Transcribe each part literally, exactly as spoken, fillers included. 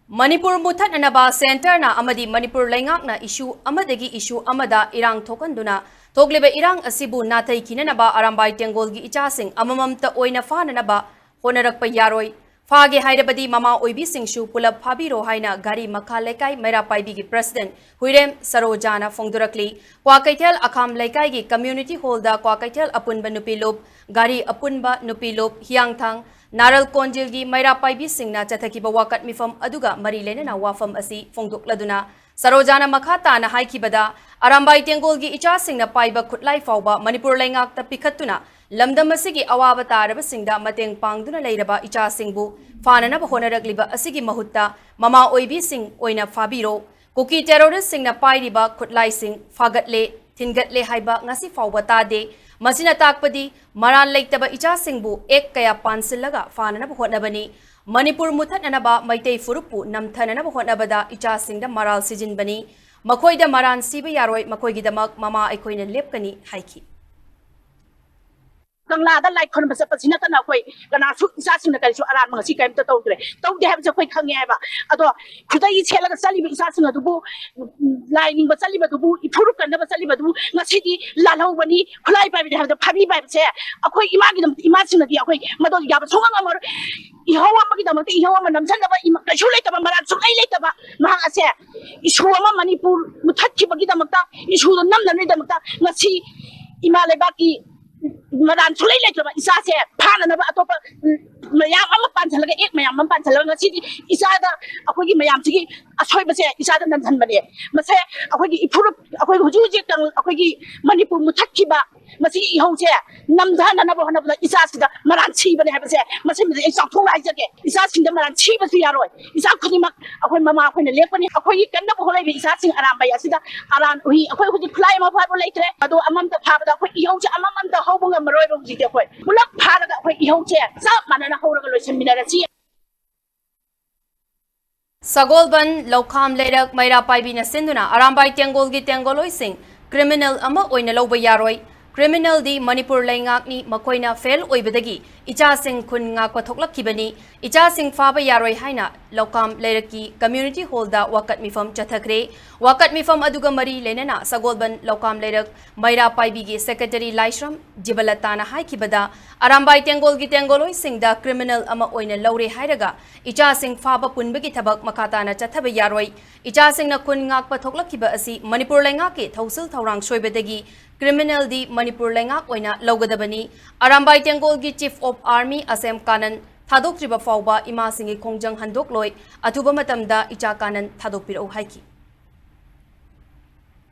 ꯃꯅꯤꯄꯨꯔ ꯃꯨꯠꯊꯠꯅꯅꯕ ꯁꯦꯟꯇꯔꯅ ꯑꯃꯗꯤ ꯃꯅꯤꯄꯨꯔ ꯂꯩꯉꯥꯛꯅ ꯏꯁꯨ ꯑꯃꯗꯒꯤ ꯏꯁꯨ ꯑꯃꯗ ꯏꯔꯥꯡ ꯊꯣꯛꯍꯟꯗꯨꯅ ꯊꯣꯛꯂꯤꯕ ꯏꯔꯥꯡ ꯑꯁꯤꯕꯨ ꯅꯥꯊꯩꯈꯤꯅꯅꯕ ꯑꯔꯥꯝꯕꯥꯏ ꯇꯦꯡꯒꯣꯜꯒꯤ ꯏꯆꯥꯁꯤꯡ ꯑꯃꯃꯝꯇ ꯑꯣꯏꯅ ꯐꯥꯅꯅꯕ ꯍꯣꯠꯅꯔꯛꯄ ꯌꯥꯔꯣꯏ꯫ ꯐꯥꯒꯦ ꯍꯥꯏꯔꯕꯗꯤ ꯃꯃꯥ ꯑꯣꯏꯕꯤꯁꯤꯡꯁꯨ ꯄꯨꯂꯞ ꯐꯥꯕꯤꯔꯣ ꯍꯥꯏꯅ ꯘꯔꯤ ꯃꯈꯥ ꯂꯩꯀꯥꯏ ꯃꯩꯔꯥ ꯄꯥꯏꯕꯤꯒꯤ ꯄ꯭ꯔꯁꯤꯗꯦꯟꯠ ꯍꯨꯏꯔꯦꯝ ꯁꯔꯣꯖꯥꯅ ꯐꯣꯡꯗꯣꯔꯛꯂꯤ꯫ ꯀ꯭ꯋꯥꯀꯩꯊꯦꯜ ꯑꯈꯥꯝ ꯂꯩꯀꯥꯏꯒꯤ ꯀꯝꯃ꯭ꯌꯨꯅꯤꯇꯤ ꯍꯣꯜꯗ ꯀ꯭ꯋꯥꯀꯩꯊꯦꯜ ꯑꯄꯨꯟꯕ ꯅꯨꯄꯤ ꯂꯨꯞ, ꯘꯔꯤ ꯑꯄꯨꯟꯕ ꯅꯨꯄꯤ ꯂꯨꯞ, ꯍꯤꯌꯥꯡꯊꯥꯡ, ꯅꯥꯔꯜ ꯀꯣꯟꯖꯤꯜꯒꯤ ꯃꯩꯔꯥ ꯄꯥꯏꯕꯤꯁꯤꯡꯅ ꯆꯠꯊꯈꯤꯕ ꯋꯥꯀꯠ ꯃꯤꯐꯝ ꯑꯗꯨꯒ ꯃꯔꯤ ꯂꯩꯅꯅ ꯋꯥꯐꯝ ꯑꯁꯤ ꯐꯣꯡꯗꯣꯛꯂꯗꯨꯅ ꯁꯔꯣꯖꯥꯅ ꯃꯈꯥ ꯇꯥꯅ ꯍꯥꯏꯈꯤꯕꯗ, ꯑꯔꯥꯝꯕꯥꯏ ꯇꯦꯡꯒꯣꯜꯒꯤ ꯏꯆꯥꯁꯤꯡꯅ ꯄꯥꯏꯕ ꯈꯨꯠꯂꯥꯏ ꯐꯥꯎꯕ ꯃꯅꯤꯄꯨꯔ ꯂꯩꯉꯥꯛꯇ ꯄꯤꯈꯠꯇꯨꯅ ꯂꯝꯗꯝ ꯑꯁꯤꯒꯤ ꯑꯋꯥꯕ ꯇꯥꯔꯕꯁꯤꯡꯗ ꯃꯇꯦꯡ ꯄꯥꯡꯗꯨꯅ ꯂꯩꯔꯕ ꯏꯆꯥꯁꯤꯡꯕꯨ ꯐꯥꯅꯅꯕ ꯍꯣꯠꯅꯔꯛꯂꯤꯕ ꯑꯁꯤꯒꯤ ꯃꯍꯨꯠꯇ ꯃꯃꯥ ꯑꯣꯏꯕꯤꯁꯤꯡ ꯑꯣꯏꯅ ꯐꯥꯕꯤꯔꯣ꯫ ꯀꯨꯀꯤ ꯇꯦꯔꯣꯔꯤꯁ꯭ꯠꯁꯤꯡꯅ ꯄꯥꯏꯔꯤꯕ ꯈꯨꯠꯂꯥꯏꯁꯤꯡ ꯐꯥꯒꯠꯂꯦ, ꯊꯤꯟꯒꯠꯂꯦ ꯍꯥꯏꯕ ꯉꯁꯤ ꯐꯥꯎꯕ ꯇꯥꯗꯦ꯫ ꯃꯁꯤꯅ ꯇꯥꯛꯄꯗꯤ ꯃꯔꯥꯜ ꯂꯩꯇꯕ ꯏꯆꯥꯁꯤꯡꯕꯨ ꯑꯦꯛ ꯀꯌꯥ ꯄꯥꯟꯁꯤꯜꯂꯒ ꯐꯥꯅꯅꯕ ꯍꯣꯠꯅꯕꯅꯤ꯫ ꯃꯅꯤꯄꯨꯔ ꯃꯨꯠꯊꯠꯅꯅꯕ ꯃꯩꯇꯩ ꯐꯨꯔꯨꯞꯄꯨ ꯅꯝꯊꯅꯅꯕ ꯍꯣꯠꯅꯕꯗ ꯏꯆꯥꯁꯤꯡꯗ ꯃꯔꯥꯜ ꯁꯤꯖꯤꯟꯕꯅꯤ꯫ ꯃꯈꯣꯏꯗ ꯃꯔꯥꯟ ꯁꯤꯕ ꯌꯥꯔꯣꯏ, ꯃꯈꯣꯏꯒꯤꯗꯃꯛ ꯃꯃꯥ ꯑꯩꯈꯣꯏꯅ ꯂꯦꯞꯀꯅꯤ ꯍꯥꯏꯈꯤ꯫ ꯀꯪꯂꯥꯗ ꯂꯥꯏ ꯈꯨꯔꯨꯝꯕ ꯆꯠꯄꯁꯤ ꯅꯠꯇꯅ ꯑꯩꯈꯣꯏ ꯀꯅꯥꯁꯨ ꯏꯆꯥꯁꯤꯡꯅ ꯀꯔꯤꯁꯨ ꯑꯔꯥꯟꯕ ꯉꯁꯤ ꯀꯔꯤꯝꯇ ꯇꯧꯗ꯭ꯔꯦ꯫ ꯇꯧꯗꯦ ꯍꯥꯏꯕꯁꯦ ꯑꯩꯈꯣꯏ ꯈꯪꯉꯦ ꯍꯥꯏꯕ꯫ ꯑꯗꯣ ꯈꯨꯗꯩ ꯁꯦꯠꯂꯒ ꯆꯠꯂꯤꯕ ꯏꯆꯥꯁꯤꯡ ꯑꯗꯨꯕꯨ, ꯂꯥꯏ ꯅꯤꯡꯕ ꯆꯠꯂꯤꯕꯗꯨꯕꯨ, ꯏꯐꯨꯔꯨꯞ ꯀꯟꯅꯕ ꯆꯠꯂꯤꯕꯗꯨꯕꯨ ꯉꯁꯤꯗꯤ ꯂꯥꯜꯍꯧꯕꯅꯤ, ꯈꯨꯠꯂꯥꯏ ꯄꯥꯏꯕꯅꯤ ꯍꯥꯏꯕꯗ ꯐꯥꯕꯤ ꯄꯥꯏꯕꯁꯦ ꯑꯩꯈꯣꯏ ꯏꯃꯥꯒꯤꯗꯃꯛꯇ, ꯏꯃꯥꯁꯤꯡꯅꯗꯤ ꯑꯩꯈꯣꯏ ꯃꯗꯨ ꯌꯥꯕ ꯁꯨꯡꯉꯝ ꯉꯝꯃꯔꯣꯏ꯫ ꯏꯍꯧ ꯑꯃꯒꯤꯗꯃꯛꯇ ꯏꯍꯧ ꯑꯃ ꯅꯝꯁꯤꯟꯅꯕ ꯏꯃ-, ꯀꯩꯁꯨ ꯂꯩꯇꯕ, ꯃꯔꯥꯜ ꯁꯨꯡꯂꯩ ꯂꯩꯇꯕ ꯃꯍꯥꯛ ꯑꯁꯦ ꯏꯁꯨ ꯑꯃ ꯃꯅꯤꯄꯨꯔ ꯃꯨꯊꯠꯈꯤꯕꯒꯤꯗꯃꯛꯇ, ꯏꯁꯨꯗꯣ ꯅꯝꯅꯕꯒꯤꯗꯃꯛꯇ ꯉꯁꯤ ꯏꯃꯥ ꯂꯩꯕꯥꯛꯀꯤ ꯃꯔꯥꯟ ꯁꯨꯡꯂꯩ ꯂꯩꯇ꯭ꯔꯕ ꯏꯆꯥꯁꯦ ꯐꯥꯅꯅꯕ ꯑꯇꯣꯞꯄ, ꯎꯝ, ꯃꯌꯥꯝ ꯑꯃ ꯄꯥꯟꯁꯤꯜꯂꯒ, ꯑꯦꯛ ꯃꯌꯥꯝ ꯑꯃ ꯄꯥꯟꯁꯤꯜꯂꯒ ꯉꯁꯤꯗꯤ ꯏꯆꯥꯗ ꯑꯩꯈꯣꯏꯒꯤ ꯃꯌꯥꯝꯁꯤꯒꯤ ꯑꯁꯣꯏꯕꯁꯦ ꯏꯆꯥꯗ ꯅꯟꯁꯤꯟꯕꯅꯦ꯫ ꯃꯁꯦ ꯑꯩꯈꯣꯏꯒꯤ ꯏꯐꯨꯔꯨꯞ, ꯑꯩꯈꯣꯏ ꯍꯧꯖꯤꯛ ꯍꯧꯖꯤꯛ ꯀꯪ-, ꯑꯩꯈꯣꯏꯒꯤ ꯃꯅꯤꯄꯨꯔ ꯃꯨꯊꯠꯈꯤꯕ ꯃꯁꯤꯒꯤ ꯏꯍꯧꯁꯦ ꯅꯝꯊꯅꯅꯕ ꯍꯣꯠꯅꯕꯗ ꯏꯆꯥꯁꯤꯗ ꯃꯔꯥꯟ ꯁꯤꯕꯅꯦ ꯍꯥꯏꯕꯁꯦ ꯃꯁꯤꯃꯗꯤ ꯑꯩ ꯆꯥꯎꯊꯣꯛꯅ ꯍꯥꯏꯖꯒꯦ꯫ ꯏꯆꯥꯁꯤꯡꯗ ꯃꯔꯥꯟ ꯁꯤꯕꯁꯨ ꯌꯥꯔꯣꯏ꯫ ꯏꯆꯥ ꯈꯨꯗꯤꯡꯃꯛ ꯑꯩꯈꯣꯏ ꯃꯃꯥ ꯑꯩꯈꯣꯏꯅ ꯂꯦꯞꯀꯅꯤ꯫ ꯑꯩꯈꯣꯏꯒꯤ ꯀꯟꯅꯕ ꯍꯣꯠꯅꯔꯤꯕ ꯏꯆꯥꯁꯤꯡ ꯑꯔꯥꯝꯕꯩ ꯑꯁꯤꯗ ꯑꯔꯥꯟ ꯎꯍꯤ ꯑꯩꯈꯣꯏ ꯍꯧꯖꯤꯛ ꯈꯨꯠꯂꯥꯏ ꯑꯃ ꯐꯥꯕ ꯂꯩꯇ꯭ꯔꯦ꯫ ꯑꯗꯣ ꯑꯃꯝꯇ ꯐꯥꯕꯗ ꯑꯩꯈꯣꯏ ꯏꯍꯧꯁꯦ ꯑꯃꯃꯝꯇ ꯍꯧꯕ ꯉꯝꯃꯔꯣꯏꯕ ꯍꯧꯖꯤꯛꯇꯤ꯫ ꯑꯩꯈꯣꯏ ꯄꯨꯂꯞ ꯐꯥꯔꯒ ꯑꯩꯈꯣꯏ ꯏꯍꯧꯁꯦ ꯆꯞ ꯃꯥꯟꯅꯅ ꯍꯧꯔꯒ ꯂꯣꯏꯁꯤꯟꯃꯤꯟꯅꯔꯁꯤ꯫ ꯁꯒꯣꯜꯕꯟ, ꯂꯧꯈꯥꯝ ꯂꯩꯔꯛ, ꯃꯩꯔꯥ ꯄꯥꯏꯕꯤꯅ ꯁꯤꯟꯗꯨꯅ ꯑꯔꯥꯝꯕꯥꯏ ꯇꯦꯡꯒꯣꯜꯒꯤ ꯇꯦꯡꯒꯣꯜꯂꯣꯏꯁꯤꯡ ꯀ꯭ꯔꯤꯃꯤꯅꯦꯜ ꯑꯃ ꯑꯣꯏꯅ ꯂꯧꯕ ꯌꯥꯔꯣꯏ꯫ ꯀ꯭ꯔꯤꯃꯤꯅꯦꯜꯗꯤ ꯃꯅꯤꯄꯨꯔ ꯂꯩꯉꯥꯛꯅꯤ, ꯃꯈꯣꯏꯅ ꯐꯦꯜ ꯑꯣꯏꯕꯗꯒꯤ ꯏꯆꯥꯁꯤꯡ ꯈꯨꯟ ꯉꯥꯛꯄ ꯊꯣꯛꯂꯛꯈꯤꯕꯅꯤ, ꯏꯆꯥꯁꯤꯡ ꯐꯥꯕ ꯌꯥꯔꯣꯏ ꯍꯥꯏꯅ ꯂꯧꯀꯥꯝ ꯂꯩꯔꯛꯀꯤ ꯀꯝꯃ꯭ꯌꯨꯅꯤꯇꯤ ꯍꯣꯜꯗ ꯋꯥꯀꯠ ꯃꯤꯐꯝ ꯆꯠꯊꯈ꯭ꯔꯦ꯫ ꯋꯥꯀꯠ ꯃꯤꯐꯝ ꯑꯗꯨꯒ ꯃꯔꯤ ꯂꯩꯅꯅ ꯁꯒꯣꯜꯕꯟ ꯂꯧꯀꯥꯝ ꯂꯩꯔꯛ ꯃꯩꯔꯥ ꯄꯥꯏꯕꯤꯒꯤ ꯁꯦꯀ꯭ꯔꯦꯇꯔꯤ ꯂꯥꯏꯁ꯭ꯔꯝ ꯖꯤꯕꯂꯇꯥꯅ ꯍꯥꯏꯈꯤꯕꯗ, ꯑꯔꯥꯝꯕꯥꯏ ꯇꯦꯡꯒꯣꯜꯒꯤ ꯇꯦꯡꯒꯣꯜꯂꯣꯏꯁꯤꯡꯗ ꯀ꯭ꯔꯤꯃꯤꯅꯦꯜ ꯑꯃ ꯑꯣꯏꯅ ꯂꯧꯔꯦ ꯍꯥꯏꯔꯒ ꯏꯆꯥꯁꯤꯡ ꯐꯥꯕ ꯄꯨꯟꯕꯒꯤ ꯊꯕꯛ ꯃꯈꯥ ꯇꯥꯅ ꯆꯠꯊꯕ ꯌꯥꯔꯣꯏ꯫ ꯏꯆꯥꯁꯤꯡꯅ ꯈꯨꯟ ꯉꯥꯛꯄ ꯊꯣꯛꯂꯛꯈꯤꯕ ꯑꯁꯤ ꯃꯅꯤꯄꯨꯔ ꯂꯩꯉꯥꯛꯀꯤ ꯊꯧꯁꯤꯜ ꯊꯧꯔꯥꯡ ꯁꯣꯏꯕꯗꯒꯤ ꯀ꯭ꯔꯤꯃꯤꯅꯦꯜꯗꯤ ꯃꯅꯤꯄꯨꯔ ꯂꯩꯉꯥꯛ ꯑꯣꯏꯅ ꯂꯧꯒꯗꯕꯅꯤ꯫ Arambai ꯇꯦꯡꯒꯣꯜꯒꯤ chief of army ꯑꯁꯦꯝ Kanan ꯊꯥꯗꯣꯛꯇ꯭ꯔꯤꯕ ꯐꯥꯎꯕ ꯏꯃꯥꯁꯤꯡꯒꯤ ꯈꯣꯡꯖꯪ ꯍꯟꯗꯣꯛꯂꯣꯏ꯫ ꯑꯊꯨꯕ ꯃꯇꯝꯗ ꯏꯆꯥ ꯀꯥꯅꯟ ꯊꯥꯗꯣꯛꯄꯤꯔꯛꯎ ꯍꯥꯏꯈꯤ꯫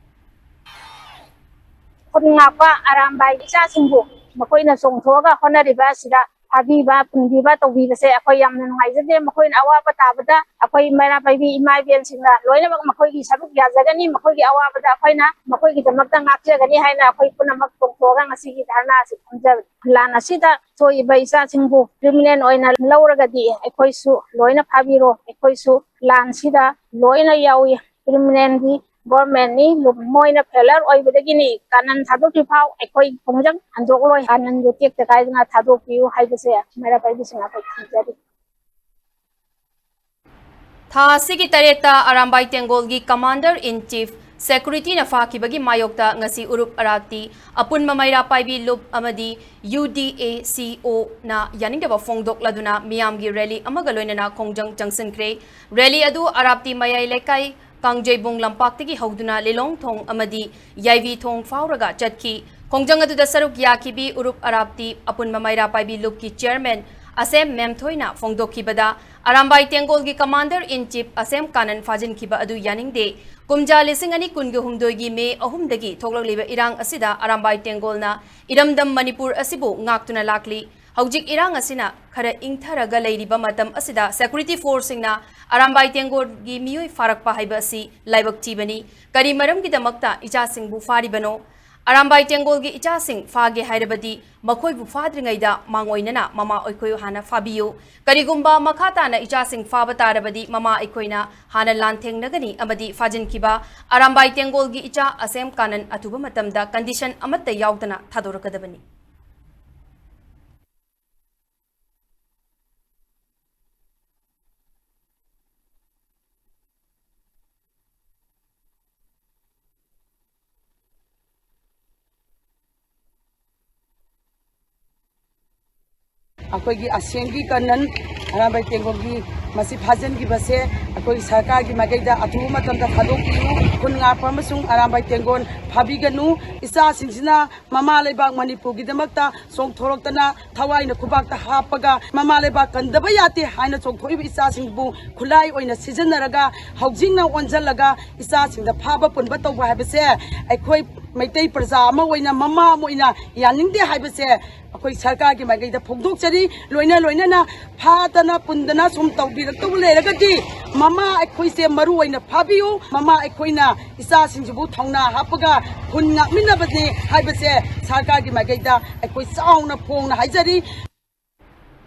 ꯈꯨꯟ ꯉꯥꯛꯄ ꯑꯔꯥꯝꯕꯥꯏ ꯏꯆꯥꯁꯤꯡꯕꯨ ꯃꯈꯣꯏꯅ ꯆꯣꯡꯊꯣꯛꯑꯒ ꯍꯣꯠꯅꯔꯤꯕ ꯑꯁꯤꯗ ꯐꯥꯕꯤꯕ, ꯄꯨꯟꯕꯤꯕ, ꯇꯧꯕꯤꯕꯁꯦ ꯑꯩꯈꯣꯏ ꯌꯥꯝꯅ ꯅꯨꯡꯉꯥꯏꯖꯗꯦ꯫ ꯃꯈꯣꯏꯅ ꯑꯋꯥꯕ ꯇꯥꯕꯗ ꯑꯩꯈꯣꯏ ꯃꯩꯔꯥ ꯄꯥꯏꯕꯤ ꯏꯃꯥ ꯏꯕꯦꯟꯁꯤꯡꯅ ꯂꯣꯏꯅꯃꯛ ꯃꯈꯣꯏꯒꯤ ꯁꯔꯨꯛ ꯌꯥꯖꯒꯅꯤ꯫ ꯃꯈꯣꯏꯒꯤ ꯑꯋꯥꯕꯗ ꯑꯩꯈꯣꯏꯅ ꯃꯈꯣꯏꯒꯤꯗꯃꯛꯇ ꯉꯥꯛꯆꯒꯅꯤ ꯍꯥꯏꯅ ꯑꯩꯈꯣꯏ ꯄꯨꯝꯅꯃꯛ ꯆꯣꯡꯊꯣꯛꯑꯒ ꯉꯁꯤꯒꯤ ꯙꯔꯅꯥ ꯑꯁꯤ ꯐꯝꯖꯕꯅꯤ꯫ ꯂꯥꯟ ꯑꯁꯤꯗ ꯁꯣꯛꯏꯕ ꯏꯆꯥꯁꯤꯡꯕꯨ ꯀ꯭ꯔꯤꯃꯤꯅꯦꯜ ꯑꯣꯏꯅ ꯂꯧꯔꯒꯗꯤ ꯑꯩꯈꯣꯏꯁꯨ ꯂꯣꯏꯅ ꯐꯥꯕꯤꯔꯣ, ꯑꯩꯈꯣꯏꯁꯨ ꯂꯥꯟꯁꯤꯗ ꯂꯣꯏꯅ ꯌꯥꯎꯏ꯫ ꯀ꯭ꯔꯤꯃꯤꯅꯦꯜꯗꯤ ꯒꯣꯔꯃꯦꯟꯅꯤ, ꯃꯣꯏꯅ ꯐꯦꯂꯔ ꯑꯣꯏꯕꯗꯒꯤꯅꯤ꯫ ꯀꯥꯅꯟ ꯊꯥꯗꯣꯛꯇ꯭ꯔꯤ ꯐꯥꯎ ꯑꯩꯈꯣꯏ ꯈꯣꯡꯖꯪ ꯍꯟꯗꯣꯛꯂꯣꯏ꯫ ꯀꯥꯅꯟꯗꯨ ꯇꯦꯛꯇ ꯀꯥꯏꯗꯅ ꯊꯥꯗꯣꯛꯄꯤꯌꯨ ꯍꯥꯏꯕꯁꯦ ꯃꯩꯔꯥ ꯄꯥꯏꯕꯤꯁꯤꯡ ꯑꯩꯈꯣꯏ ꯊꯝꯖꯔꯤ꯫ ꯊꯥ ꯑꯁꯤꯒꯤ ꯇꯔꯦꯠꯇ ꯑꯔꯥꯝꯕꯥꯏ ꯇꯦꯡꯒꯣꯜꯒꯤ ꯀꯃꯥꯟꯗꯔ ꯏꯟ ꯆꯤꯐ ꯁꯦꯀ꯭ꯌꯨꯔꯤꯇꯤꯅ ꯐꯥꯈꯤꯕꯒꯤ ꯃꯥꯌꯣꯛꯇ ꯉꯁꯤ ꯎꯔꯨꯞ ꯑꯔꯥꯛꯇꯤ ꯑꯄꯨꯟꯕ ꯃꯩꯔꯥ ꯄꯥꯏꯕꯤ ꯂꯨꯞ ꯑꯃꯗꯤ UDACOꯅ ꯌꯥꯅꯤꯡꯗꯕ ꯐꯣꯡꯗꯣꯛꯂꯗꯨꯅ ꯃꯤꯌꯥꯝꯒꯤ ꯔꯦꯂꯤ ꯑꯃꯒ ꯂꯣꯏꯅꯅ ꯈꯣꯡꯖꯪ ꯆꯪꯁꯤꯟꯈ꯭ꯔꯦ꯫ ꯔꯦꯂꯤ ꯑꯗꯨ ꯑꯔꯥꯞꯇꯤ ꯃꯌꯥꯏ ꯂꯩꯀꯥꯏ, ꯀꯥꯡꯖꯩꯕꯨꯡ ꯂꯝꯄꯥꯛꯇꯒꯤ ꯍꯧꯗꯨꯅ ꯂꯤꯂꯣꯡ ꯊꯣꯡ ꯑꯃꯗꯤ ꯌꯥꯏꯕꯤ ꯊꯣꯡ ꯐꯥꯎꯔꯒ ꯆꯠꯈꯤ꯫ ꯈꯣꯡꯖꯪ ꯑꯗꯨꯗ ꯁꯔꯨꯛ ꯌꯥꯈꯤꯕꯤ ꯎꯔꯨꯞ ꯑꯔꯥꯞꯇꯤ ꯑꯄꯨꯟꯕ ꯃꯩꯔꯥ ꯄꯥꯏꯕꯤ ꯂꯨꯞꯀꯤ ꯆꯤꯌꯔꯃꯦꯟ ꯑꯁꯦꯝ ꯃꯦꯝꯊꯣꯏꯅ ꯐꯣꯡꯗꯣꯛꯈꯤꯕꯗ, ꯑꯔꯥꯝꯕꯥꯏ ꯇꯦꯡꯒꯣꯜꯒꯤ ꯀꯃꯥꯟꯗꯔ ꯏꯟ ꯆꯤꯐ ꯑꯁꯦꯝ ꯀꯥꯅꯟ ꯐꯥꯖꯤꯟꯈꯤꯕ ꯑꯗꯨ ꯌꯥꯅꯤꯡꯗꯦ꯫ ꯀꯨꯝꯖꯥ ꯂꯤꯁꯤꯡ ꯑꯅꯤ ꯀꯨꯟꯒ ꯍꯨꯝꯗꯣꯏꯒꯤ ꯃꯦ ꯑꯍꯨꯝꯗꯒꯤ ꯊꯣꯛꯂꯛꯂꯤꯕ ꯏꯔꯥꯡ ꯑꯁꯤꯗ ꯑꯔꯥꯝꯕꯥꯏ ꯇꯦꯡꯒꯣꯜꯅ ꯏꯔꯝꯗꯝ ꯃꯅꯤꯄꯨꯔ ꯑꯁꯤꯕꯨ ꯉꯥꯛꯇꯨꯅ ꯂꯥꯛꯂꯤ꯫ ꯍꯧꯖꯤꯛ ꯏꯔꯥꯡ ꯑꯁꯤꯅ ꯈꯔ ꯏꯪꯊꯔꯒ ꯂꯩꯔꯤꯕ ꯃꯇꯝ ꯑꯁꯤꯗ ꯁꯦꯀ꯭ꯌꯨꯔꯤꯇꯤ ꯐꯣꯔꯁꯁꯤꯡꯅ ꯑꯔꯥꯝꯕꯥꯏ ꯇꯦꯡꯒꯣꯜꯒꯤ ꯃꯤꯑꯣꯏ ꯐꯥꯔꯛꯄ ꯍꯥꯏꯕ ꯑꯁꯤ ꯂꯥꯏꯕꯛ ꯊꯤꯕꯅꯤ꯫ ꯀꯔꯤ ꯃꯔꯝꯒꯤꯗꯃꯛꯇ ꯏꯆꯥꯁꯤꯡꯕꯨ ꯐꯥꯔꯤꯕꯅꯣ? ꯑꯔꯥꯝꯕꯥꯏ ꯇꯦꯡꯒꯣꯜꯒꯤ ꯏꯆꯥꯁꯤꯡ ꯐꯥꯒꯦ ꯍꯥꯏꯔꯕꯗꯤ ꯃꯈꯣꯏꯕꯨ ꯐꯥꯗ꯭ꯔꯤꯉꯩꯗ ꯃꯥꯡꯑꯣꯏꯅꯅ ꯃꯃꯥ ꯑꯩꯈꯣꯏ ꯍꯥꯟꯅ ꯐꯥꯕꯤꯌꯨ꯫ ꯀꯔꯤꯒꯨꯝꯕ ꯃꯈꯥ ꯇꯥꯅ ꯏꯆꯥꯁꯤꯡ ꯐꯥꯕ ꯇꯥꯔꯕꯗꯤ ꯃꯃꯥ ꯑꯩꯈꯣꯏꯅ ꯍꯥꯟꯅ ꯂꯥꯟꯊꯦꯡꯅꯒꯅꯤ ꯑꯃꯗꯤ ꯐꯥꯖꯤꯟꯈꯤꯕ ꯑꯔꯥꯝꯕꯥꯏ ꯇꯦꯡꯒꯣꯜꯒꯤ ꯏꯆꯥ ꯑꯁꯦꯝ ꯀꯥꯅꯟ ꯑꯊꯨꯕ ꯃꯇꯝꯗ ꯀꯟꯗꯤꯁꯟ ꯑꯃꯠꯇ ꯌꯥꯎꯗꯅ ꯊꯥꯗꯣꯔꯛꯀꯗꯕꯅꯤ꯫ ꯑꯩꯈꯣꯏꯒꯤ ꯑꯁꯦꯝꯒꯤ ꯀꯥꯅꯟ ꯑꯔꯥꯝꯕꯥꯏ ꯇꯦꯡꯒꯣꯜꯒꯤ ꯃꯁꯤ ꯐꯥꯖꯤꯟꯈꯤꯕꯁꯦ ꯑꯩꯈꯣꯏ ꯁꯔꯀꯥꯔꯒꯤ ꯃꯥꯏꯀꯩꯗ ꯑꯊꯨꯕ ꯃꯇꯝꯗ ꯊꯥꯗꯣꯛꯄꯤꯌꯨ꯫ ꯈꯨꯟ ꯉꯥꯛꯄ ꯑꯃꯁꯨꯡ ꯑꯔꯥꯝꯕꯥꯏ ꯇꯦꯡꯒꯣꯜ ꯐꯥꯕꯤꯒꯅꯨ꯫ ꯏꯆꯥꯁꯤꯡꯁꯤꯅ ꯃꯃꯥ ꯂꯩꯕꯥꯛ ꯃꯅꯤꯄꯨꯔꯒꯤꯗꯃꯛꯇ ꯆꯣꯡꯊꯣꯔꯛꯇꯅ ꯊꯋꯥꯏꯅ ꯈꯨꯕꯥꯛꯇ ꯍꯥꯞꯄꯒ ꯃꯃꯥ ꯂꯩꯕꯥꯛ ꯀꯟꯗꯕ ꯌꯥꯗꯦ ꯍꯥꯏꯅ ꯆꯣꯡꯊꯣꯛꯏꯕ ꯏꯆꯥꯁꯤꯡꯕꯨ ꯈꯨꯠꯂꯥꯏ ꯑꯣꯏꯅ ꯁꯤꯖꯤꯟꯅꯔꯒ ꯍꯧꯖꯤꯛꯅ ꯑꯣꯟꯁꯤꯜꯂꯒ ꯏꯆꯥꯁꯤꯡꯗ ꯐꯥꯕ ꯄꯨꯟꯕ ꯇꯧꯕ ꯍꯥꯏꯕꯁꯦ ꯑꯩꯈꯣꯏ ꯃꯩꯇꯩ ꯄ꯭ꯔꯖꯥ ꯑꯃ ꯑꯣꯏꯅ, ꯃꯃꯥ ꯑꯃ ꯑꯣꯏꯅ ꯌꯥꯅꯤꯡꯗꯦ ꯍꯥꯏꯕꯁꯦ ꯑꯩꯈꯣꯏ ꯁꯔꯀꯥꯔꯒꯤ ꯃꯥꯏꯀꯩꯗ ꯐꯣꯡꯗꯣꯛꯆꯔꯤ꯫ ꯂꯣꯏꯅ ꯂꯣꯏꯅꯅ ꯐꯥꯗꯅ ꯄꯨꯟꯗꯅ ꯁꯨꯝ ꯇꯧꯕꯤꯔꯛꯇꯕ ꯂꯩꯔꯒꯗꯤ ꯃꯃꯥ ꯑꯩꯈꯣꯏꯁꯦ ꯃꯔꯨ ꯑꯣꯏꯅ ꯐꯥꯕꯤꯌꯨ꯫ ꯃꯃꯥ ꯑꯩꯈꯣꯏꯅ ꯏꯆꯥꯁꯤꯡꯁꯤꯕꯨ ꯊꯧꯅꯥ ꯍꯥꯞꯄꯒ ꯈꯨꯟ ꯉꯥꯛꯃꯤꯟꯅꯕꯅꯤ ꯍꯥꯏꯕꯁꯦ ꯁꯔꯀꯥꯔꯒꯤ ꯃꯥꯏꯀꯩꯗ ꯑꯩꯈꯣꯏ ꯆꯥꯎꯅ ꯐꯣꯡꯅ ꯍꯥꯏꯖꯔꯤ꯫